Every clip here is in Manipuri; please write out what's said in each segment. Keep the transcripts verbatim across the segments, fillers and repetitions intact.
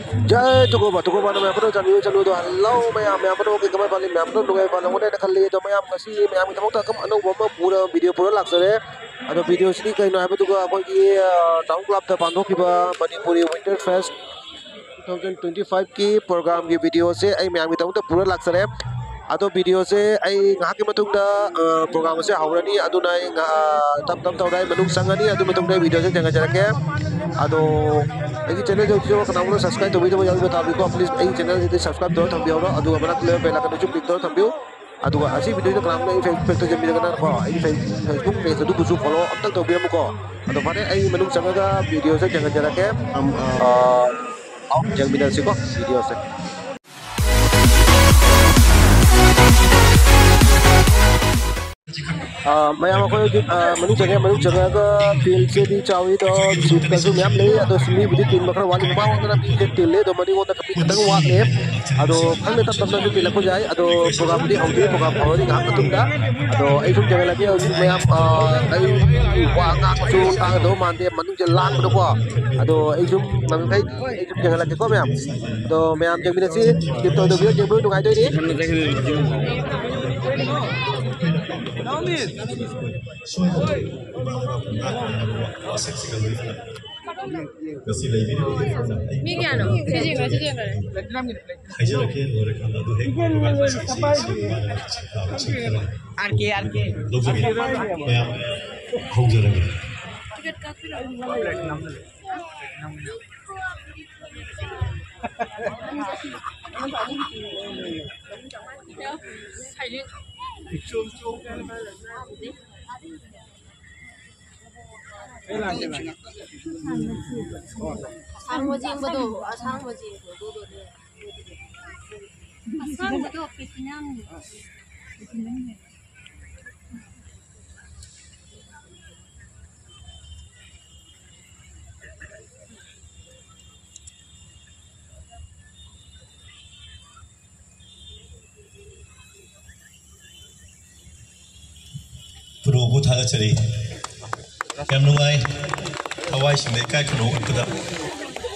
ꯖꯥꯏ ꯇꯨꯀꯣꯕ, ꯇꯨꯀꯣꯕ ꯅ ꯃꯌꯥꯝ ꯄꯨꯝꯅꯃꯛ ꯆꯥꯟꯕꯤꯌꯨ, ꯆꯠꯂꯨ ꯑꯗꯣ꯫ ꯍꯜꯂꯣ ꯃꯌꯥꯝ, ꯃꯌꯥꯝ ꯄꯨꯝꯅꯃꯛꯀꯤ ꯀꯃꯥꯏ ꯄꯥꯜꯂꯤ? ꯃꯌꯥꯝ ꯄꯨꯝꯅꯃꯛ ꯅꯨꯡꯉꯥꯏ ꯄꯥꯜꯂꯝꯒꯅꯤ ꯍꯥꯏꯅ ꯈꯜꯂꯤ꯫ ꯑꯗꯣ ꯃꯌꯥꯝ ꯉꯁꯤ ꯃꯌꯥꯝꯒꯤꯗꯃꯛꯇ ꯑꯀꯝ ꯑꯅꯧꯕ ꯑꯃ ꯄꯨꯔ, ꯚꯤꯗꯤꯑꯣ ꯄꯨꯔ ꯂꯥꯛꯆꯔꯦ꯫ ꯑꯗꯣ ꯚꯤꯗꯤꯑꯣꯁꯤꯗꯤ ꯀꯩꯅꯣ ꯍꯥꯏꯕꯗꯨꯒ ꯑꯩꯈꯣꯏꯒꯤ, ꯑ, ꯇꯥꯎꯟ ꯀ꯭ꯂꯕꯇ ꯄꯥꯡꯊꯣꯛꯈꯤꯕ Manipuri winter face two thousand twenty ꯐꯥꯏꯚꯀꯤ ꯄ꯭ꯔꯣꯒ꯭ꯔꯥꯝꯒꯤ ꯚꯤꯗꯤꯑꯣꯁꯦ ꯑꯩ ꯃꯌꯥꯝꯒꯤꯗꯃꯛꯇ ꯄꯨꯔ ꯂꯥꯛꯆꯔꯦ꯫ ꯑꯗꯣ ꯚꯤꯗꯤꯑꯣꯁꯦ ꯑꯩ ꯉꯥꯏꯍꯥꯛꯀꯤ ꯃꯇꯨꯡꯗ, ꯑ, ꯄ꯭ꯔꯣꯒ꯭ꯔꯥꯝ ꯑꯁꯦ ꯍꯧꯔꯅꯤ꯫ ꯑꯗꯨꯅ ꯑꯩ ꯉꯥ-, ꯇꯞ ꯇꯞ ꯇꯧꯔꯒ ꯑꯩ ꯃꯅꯨꯡ ꯆꯪꯉꯅꯤ꯫ ꯑꯗꯨ ꯃꯇꯨꯡꯗ ꯑꯩ ꯚꯤꯗꯤꯑꯣꯁꯦ ꯊꯦꯡꯅꯖꯔꯛꯀꯦ꯫ ꯑꯗꯣ ꯑꯩꯒꯤ ꯆꯦꯅꯦꯜꯁꯦ ꯍꯧꯖꯤꯛ ꯍꯧꯖꯤꯛ ꯀꯅꯥꯒꯨꯝꯕ ꯁꯕꯁꯀ꯭ꯔꯥꯏꯕ ꯇꯧꯕꯤꯗꯕ ꯌꯥꯎꯔꯤꯕ ꯇꯥꯔꯗꯤꯀꯣ, ꯄ꯭ꯂꯤꯖ ꯑꯩꯒꯤ ꯆꯦꯅꯦꯜꯁꯤꯗ ꯁꯕꯁꯀ꯭ꯔꯥꯏꯕ ꯇꯧꯔ ꯊꯝꯕꯤꯍꯧꯔꯣ꯫ ꯑꯗꯨꯒ ꯃꯅꯥꯛꯇ ꯂꯩꯕ ꯕꯦꯜ ꯑꯥꯏꯀꯟꯗꯨꯁꯨ ꯀ꯭ꯂꯤꯛ ꯇꯧꯔ ꯊꯝꯕꯤꯌꯨ꯫ ꯑꯗꯨꯒ ꯑꯁꯤ ꯚꯤꯗꯤꯑꯣꯁꯤꯗ ꯀꯅꯥꯒꯨꯝꯕ ꯑꯩ ꯐꯦꯁꯕꯨꯛ ꯄꯦꯖꯇ ꯌꯦꯡꯕꯤꯔꯒꯅꯀꯣ, ꯑꯩꯒꯤ ꯐꯦꯁ-, ꯐꯦꯁꯕꯨꯛ ꯄꯦꯖ ꯑꯗꯨꯕꯨꯁꯨ ꯐꯣꯂꯣ ꯑꯝꯇꯪ ꯇꯧꯕꯤꯔꯝꯃꯨꯀꯣ꯫ ꯑꯗꯣ ꯐꯔꯦ, ꯑꯩ ꯃꯅꯨꯡ ꯆꯪꯉꯒ ꯚꯤꯗꯤꯑꯣꯁꯦ ꯌꯦꯡꯍꯟꯖꯔꯛꯀꯦ꯫ ꯑꯝ, ꯑ, ꯑꯧ, ꯌꯦꯡꯃꯤꯟꯅꯁꯤꯀꯣ ꯚꯤꯗꯤꯑꯣꯁꯦ꯫ ꯑ, ꯃꯌꯥꯝ ꯑꯩꯈꯣꯏ ꯍꯧꯖꯤꯛ, ꯑ, ꯃꯅꯨꯡ ꯆꯪꯉꯦ꯫ ꯃꯅꯨꯡ ꯆꯪꯉꯒ ꯐꯤꯜꯁꯦ ꯃꯤ ꯆꯥꯎꯋꯤ ꯑꯗꯣ, ꯁꯤꯠꯀꯁꯨ ꯃꯌꯥꯝ ꯂꯩ꯫ ꯑꯗꯣ ꯃꯤꯕꯨꯗꯤ ꯇꯤꯟꯕ ꯈꯔ ꯋꯥꯠꯂꯤ, ꯃꯃꯥꯡꯂꯣꯝꯗꯅ ꯃꯤꯁꯦ ꯇꯤꯜꯂꯦ ꯑꯗꯣ, ꯃꯅꯤꯡꯂꯣꯝꯗ ꯃꯤ ꯈꯤꯇꯪ ꯋꯥꯠꯂꯦ꯫ ꯑꯗꯣ ꯈꯪꯗꯦ, ꯇꯞ ꯇꯞꯅꯁꯨ ꯇꯤꯜꯂꯛꯄꯁꯨ ꯌꯥꯏ꯫ ꯑꯗꯣ ꯄ꯭ꯔꯣꯒꯥꯝꯕꯨꯗꯤ ꯍꯧꯗ꯭ꯔꯤ, ꯄ꯭ꯔꯣꯒꯥꯝ ꯍꯧꯔꯅꯤ ꯉꯥꯏꯍꯥꯛ ꯃꯇꯨꯡꯗ꯫ ꯑꯗꯣ ꯑꯩ ꯁꯨꯝ ꯌꯦꯡꯍꯜꯂꯒꯦ ꯍꯧꯖꯤꯛ ꯃꯌꯥꯝ, ꯑ, ꯑꯩ ꯋꯥ ꯉꯥꯡꯕꯁꯨ ꯇꯥꯒꯗꯧꯕ ꯃꯥꯟꯗꯦ ꯃꯅꯨꯡꯁꯦ ꯂꯥꯡꯕꯗꯀꯣ꯫ ꯑꯗꯣ ꯑꯩ ꯁꯨꯝ ꯉꯝꯈꯩ ꯑꯩ ꯁꯨꯝ ꯌꯦꯡꯍꯜꯂꯛꯀꯦꯀꯣ ꯃꯌꯥꯝ꯫ ꯑꯗꯣ ꯃꯌꯥꯝ ꯌꯦꯡꯃꯤꯟꯅꯁꯤ, ꯁ꯭ꯀꯤꯞ ꯇꯧꯗꯕꯤꯗ ꯌꯦꯡꯕ ꯅꯨꯡꯉꯥꯏꯗꯣꯏꯅꯤ꯫ ꯁꯣꯏꯗꯅ ꯃꯁꯛꯁꯤꯒ ꯂꯣꯏꯅꯅ ꯉꯁꯤ ꯂꯩꯕꯤꯔꯤꯕ ꯃꯤꯐꯝꯗ ꯑꯩ ꯃꯤ ꯀꯌꯥꯅꯣ? ꯁꯤ ꯌꯦꯡꯉꯣ, ꯁꯤ ꯌꯦꯡꯉꯣ꯫ ꯍꯥꯏꯖꯔꯛꯀꯦ꯫ ꯂꯣꯏꯔꯀꯥꯟꯗ ꯑꯗꯨ ꯍꯦꯛ ꯂꯣꯏꯕꯒ ꯁꯛꯁꯤ ꯁꯤ ꯃꯥꯅ ꯁꯛ ꯇꯥꯕ ꯁꯛ ꯈꯔ ꯑꯥꯔ ꯀꯦ, ꯑꯥꯔ ꯀꯦ꯫ ꯂꯧꯖꯒꯦ꯫ ꯃꯌꯥꯝ ꯍꯧꯖꯔꯒꯦ꯫ ꯇꯤꯀꯦꯠ ꯀꯛꯄꯤꯔꯣ꯫ ꯑꯁꯥꯡꯕ ꯆꯦꯟꯕꯗꯣ, ꯑꯁꯥꯡꯕ ꯆꯦꯟꯕꯗꯣ, ꯑꯗꯨꯗꯣ꯫ ꯑꯁꯥꯡꯕꯗꯣ ꯄꯤꯁꯤꯅꯝꯅꯤ꯫ ꯄ꯭ꯔꯣꯕꯨ ꯊꯥꯒꯠꯆꯔꯤ꯫ ꯌꯥꯝ ꯅꯨꯡꯉꯥꯏ꯫ ꯊꯋꯥꯏꯁꯤꯡꯗ ꯏꯀꯥꯏ ꯈꯨꯝꯅꯧ ꯎꯠꯄꯗ꯫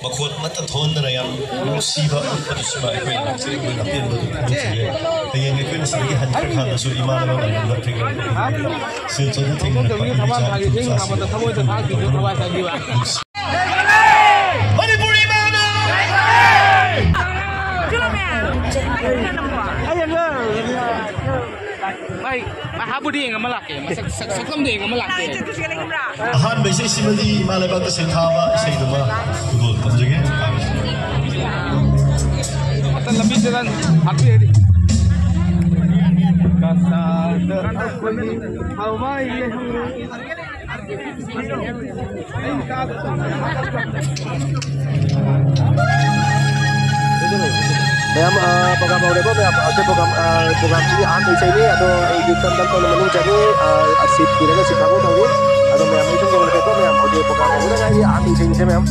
ꯃꯈꯣꯟ ꯑꯃꯠꯇ ꯊꯣꯛꯍꯟꯗꯅ ꯌꯥꯝ ꯅꯨꯡꯁꯤꯕ ꯎꯠꯄꯗꯨꯁꯤꯃ ꯑꯩꯈꯣꯏ ꯂꯥꯛꯆꯔꯤꯕ ꯑꯄꯦꯟꯕꯗꯨ ꯐꯣꯡꯗꯣꯛꯆꯔꯤ꯫ ꯍꯌꯦꯡ ꯑꯩꯈꯣꯏ ꯃꯁꯤꯗꯒꯤ ꯍꯟꯈ꯭ꯔꯀꯥꯟꯗꯁꯨ ꯏꯃꯥꯟꯅꯕ ꯃꯌꯥꯝꯒ ꯊꯦꯡꯅꯔꯛꯄ ꯐꯪꯒꯅꯤ꯫ ꯁꯤꯜꯆꯔꯗ ꯊꯦꯡꯅꯔꯛꯄ ꯏꯆꯥ ꯏꯁꯨ ꯏꯆꯥꯁꯤꯡ ꯃꯅꯤꯄꯨꯔ ꯏꯃꯥꯅ ꯃꯥꯏ, ꯃꯥꯏ ꯍꯥꯞꯄꯨꯗꯤ ꯌꯦꯡꯉꯝꯃ ꯂꯥꯛꯀꯦ꯫ ꯃꯁꯛ, ꯁꯛ, ꯁꯛꯐꯝꯗꯣ ꯌꯦꯡꯉꯝꯃ ꯂꯥꯛꯀꯦ꯫ ꯑꯍꯥꯟꯕ ꯏꯁꯩꯁꯤꯃꯗꯤ ꯏꯃꯥ ꯂꯩꯕꯥꯛꯇ ꯁꯩꯊꯥꯕ ꯏꯁꯩꯗꯨꯃ ꯈꯨꯗꯣꯜ ꯇꯝꯖꯒꯦ꯫ ꯃꯊꯪ ꯂꯝꯕꯤꯗ ꯅꯪ ꯍꯥꯠꯄꯤꯔꯗꯤ꯫ ꯀꯁꯥꯗ ꯑꯩꯈꯣꯏꯒꯤ ꯊꯋꯥꯏ ꯂꯩꯍꯧꯔꯦ꯫ ꯃꯌꯥꯝ, ꯑ, program ꯍꯧꯔꯦꯀꯣ, ꯃꯌꯥꯝ꯫ ꯑꯁꯤ program, ꯑ, programꯁꯤꯒꯤ ꯑꯍꯥꯟꯕ ꯏꯁꯩꯅꯤ, ꯑꯗꯣ ꯑꯩꯗꯤ ꯇꯞ ꯇꯞ ꯇꯞꯅ ꯃꯅꯨꯡ ꯆꯪꯉꯤ꯫ ꯑ, seat ꯄꯤꯔꯒ seat ꯐꯪꯕ ꯇꯧꯔꯤ꯫ ꯑꯗꯣ ꯃꯌꯥꯝ ꯑꯩ ꯁꯨꯝ ꯌꯦꯡꯂꯛꯀꯦꯀꯣ, ꯃꯌꯥꯝ꯫ ꯍꯧꯖꯤꯛ program ꯍꯧꯕꯗ ꯉꯥꯏꯔꯤ, ꯑꯍꯥꯟꯕ ꯏꯁꯩꯅꯤꯁꯦ, ꯃꯌꯥꯝ꯫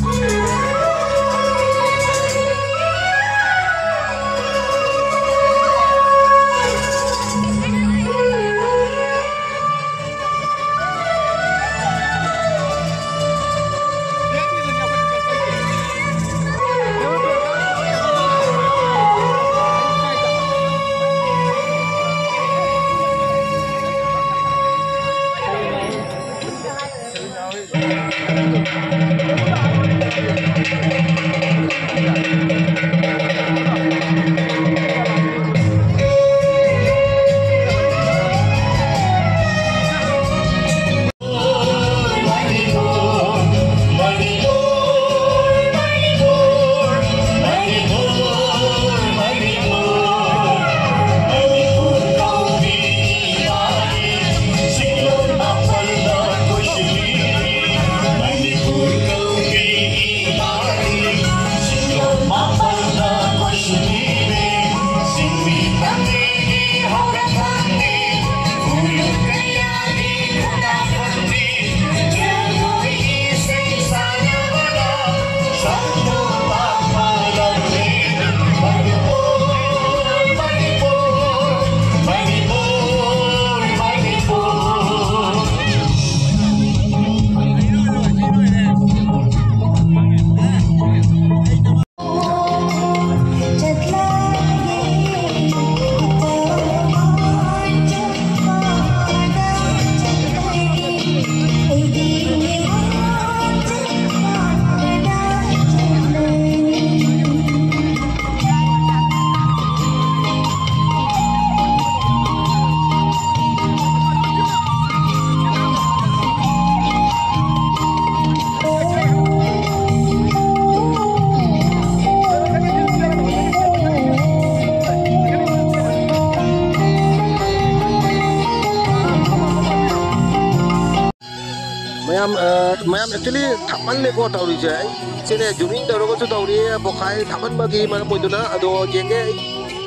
ꯌꯥꯝ actually ꯊꯥꯃꯜꯂꯦꯀꯣ ꯇꯧꯔꯤꯁꯦ꯫ ꯑꯩ ꯏꯆꯦꯅꯦ zooming ꯇꯧꯔꯒꯁꯨ ꯇꯧꯔꯤ, ꯄꯣꯈꯥꯏ ꯊꯥꯃꯟꯕꯒꯤ ꯃꯔꯝ ꯑꯣꯏꯗꯨꯅ꯫ ꯑꯗꯣ ꯌꯦꯡꯒꯦ, ꯑꯩ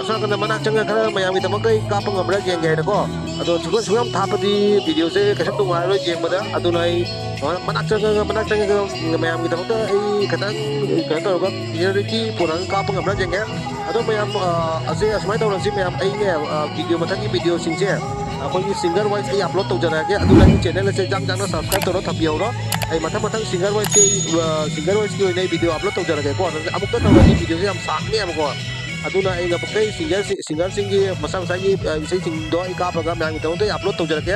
ꯑꯁꯣꯝ ꯅꯥꯀꯟꯗ ꯃꯅꯥꯛ ꯆꯪꯉ ꯈꯔ ꯃꯌꯥꯝꯒꯤꯗꯃꯛꯇ ꯑꯩ ꯀꯥꯞꯄ ꯉꯝꯕ꯭ꯔꯥ ꯌꯦꯡꯒꯦ ꯍꯥꯏꯅꯀꯣ꯫ ꯑꯗꯣ ꯁꯨꯡꯁꯣꯏ ꯁꯨꯡꯌꯥꯝ ꯊꯥꯞꯄꯗꯤ videoꯁꯦ ꯀꯩꯁꯨ ꯅꯨꯡꯉꯥꯏꯔꯣꯏ ꯌꯦꯡꯕꯗ꯫ ꯑꯗꯨꯅ ꯑꯩ ꯃꯅꯥꯛ ꯆꯪꯉꯒ, ꯃꯅꯥꯛ ꯆꯪꯉꯒ ꯃꯌꯥꯝꯒꯤꯗꯃꯛꯇ ꯑꯩ ꯈꯤꯇꯪ ꯀꯩꯅꯣ ꯇꯧꯔꯒ clarity ꯄꯨꯔꯛꯑꯒ ꯀꯥꯞꯄ ꯉꯝꯕ꯭ꯔꯥ ꯌꯦꯡꯒꯦ꯫ ꯑꯗꯣ ꯃꯌꯥꯝ, ꯑ, ꯑꯁꯤ ꯑꯁꯨꯃꯥꯏꯅ ꯇꯧꯔꯁꯤ ꯃꯌꯥꯝ, ꯑꯩꯅꯦ, ꯑ, video, ꯃꯊꯪꯒꯤ videoꯁꯤꯡꯁꯦ ꯑꯩꯈꯣꯏꯒꯤ singer wise ꯑꯩ upload ꯇꯧꯖꯔꯛꯑꯒꯦ꯫ ꯑꯗꯨꯅ ꯑꯩꯒꯤ channel ꯑꯁꯦ ꯖꯥꯡ ꯖꯥꯡꯅ subscribe ꯇꯧꯔ ꯊꯝꯕꯤꯍꯧꯔꯣ꯫ ꯑꯩ ꯃꯊꯪ ꯃꯊꯪ singer wiseꯀꯤ, ꯑ, singer wiseꯀꯤ ꯑꯣꯏꯅ ꯑꯩ video upload ꯇꯧꯖꯔꯛꯑꯒꯦꯀꯣ꯫ ꯑꯗꯨꯅ ꯑꯃꯨꯛꯇ ꯇꯧꯔꯗꯤ videoꯁꯦ ꯌꯥꯝ ꯁꯥꯡꯅꯦꯕꯀꯣ꯫ ꯑꯗꯨꯅ ꯑꯩ ꯉꯝꯃꯛꯈꯩ singer, singerꯁꯤꯡꯒꯤ ꯃꯁꯥ ꯃꯁꯥꯒꯤ, ꯑ, ꯏꯁꯩꯁꯤꯡꯗꯣ ꯑꯩ ꯀꯥꯞꯄꯒ ꯃꯌꯥꯝꯒꯤꯗꯃꯛꯇ ꯑꯩ upload ꯇꯧꯖꯔꯛꯀꯦ꯫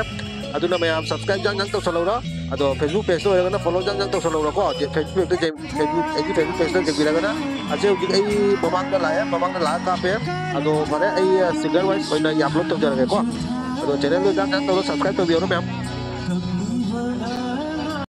ꯑꯗꯨꯅ ꯃꯌꯥꯝ subscribe ꯖꯥꯡ ꯖꯥꯡ ꯇꯧꯁꯜꯍꯧꯔꯣ꯫ ꯑꯗꯣ Facebook pageꯇ ꯑꯣꯏꯔꯒꯅ follow ꯖꯥꯡ ꯖꯥꯡ ꯇꯧꯁꯜꯍꯧꯔꯣꯀꯣ꯫ Facebook pageꯇ, Facebook, ꯑꯩꯒꯤ Facebook pageꯇ ꯌꯦꯡꯕꯤꯔꯒꯅ꯫ ꯑꯁꯤ ꯍꯧꯖꯤꯛ ꯑꯩ ꯃꯃꯥꯡꯗ ꯂꯥꯛꯑꯦ, ꯃꯃꯥꯡꯗ ꯂꯥꯛꯑ ꯀꯥꯞꯄꯦ꯫ ꯑꯗꯣ ꯐꯔꯦ, ꯑꯩ singer wise ꯑꯣꯏꯅ ꯑꯩ upload ꯇꯧꯖꯔꯒꯦꯀꯣ꯫ ꯑꯗꯣ channelꯗꯣ ꯖꯥꯡ ꯖꯥꯡ ꯇꯧꯔꯣ, subscribe ꯇꯧꯕꯤꯍꯧꯔꯣ ꯃꯌꯥꯝ꯫